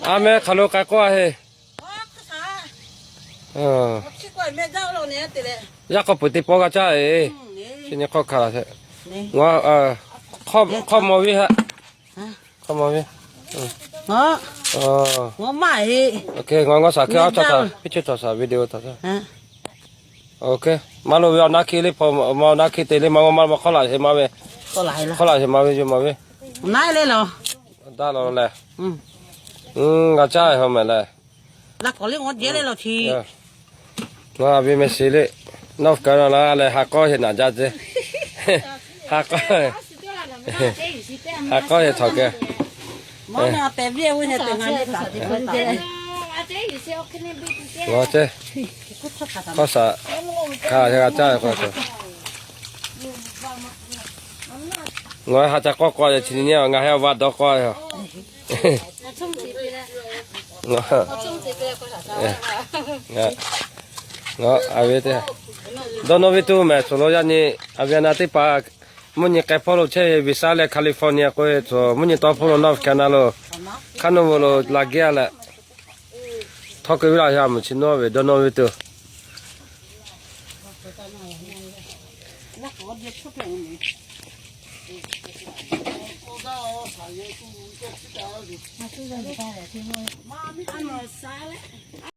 A meh hk'aˬ lo k'ai k'oˆ a heˆ. Yaˇ k'awꞈ peuˬ teˇ pawˆ g'a caˇ e. Chi nyi hk'awˇ hkanˍ laˬ hehꞈ. Hk'awˇ maw viˉ haˆ. Hk'awˇ maw viˉ. Ngaw ngaw shaˍ hkui a cawˬ taˍ, piˇ ceuˬ cawˬ shaˍ, video cawˬ shaˍ. Maˇ lo ve awˬ na hki le, hpaw ma awˬ na hki te le, maˇ g'awˇ maˇ lo ma hk'awˇ laꞈ sheˍ ma ve. Hk'awˇ laꞈ sheˍ ma ve, yuˬ ma ve. Daꞈ la lehˬ. G'a caˇ e ha mehˍ lehˬ. Ngaˬ a ve meh sheˍ le. North Carolina la lehˬ, ha k'awˇ sheˍ naꞈ jaˇ ce. Ha k'awˇ, ha k'awˇ sheˍ htaꞈ keh. Ngaˬ ce. Hk'awˇ shaˍ hkanˍ g'a caˇ k'o, ngaˬ ha ca k'awˇ k'awꞈ e chi nyi nyi ngaˬ heh va dawˇ k'awˇ e. Ngaˬ a ve teˇ, dawˇ nawˇ ve tuˬ mehˍ, shuˍ lo yaˇ nyi a ve a na teˇ hpaˍ, mvuhˇ nyi k'ai hpawˇ lo chehˇ ve Visa leh California k'oˆ ve, mvuhˇ nyi tawˇ hpfuhˇ lo North Carolina lo, hk'aˇ nuˇ vo lo la geˇ a leh, htawˇ keu ve laˇ a meuꞈ chi nawˇ ve dawˇ nawˇ ve tuˬ.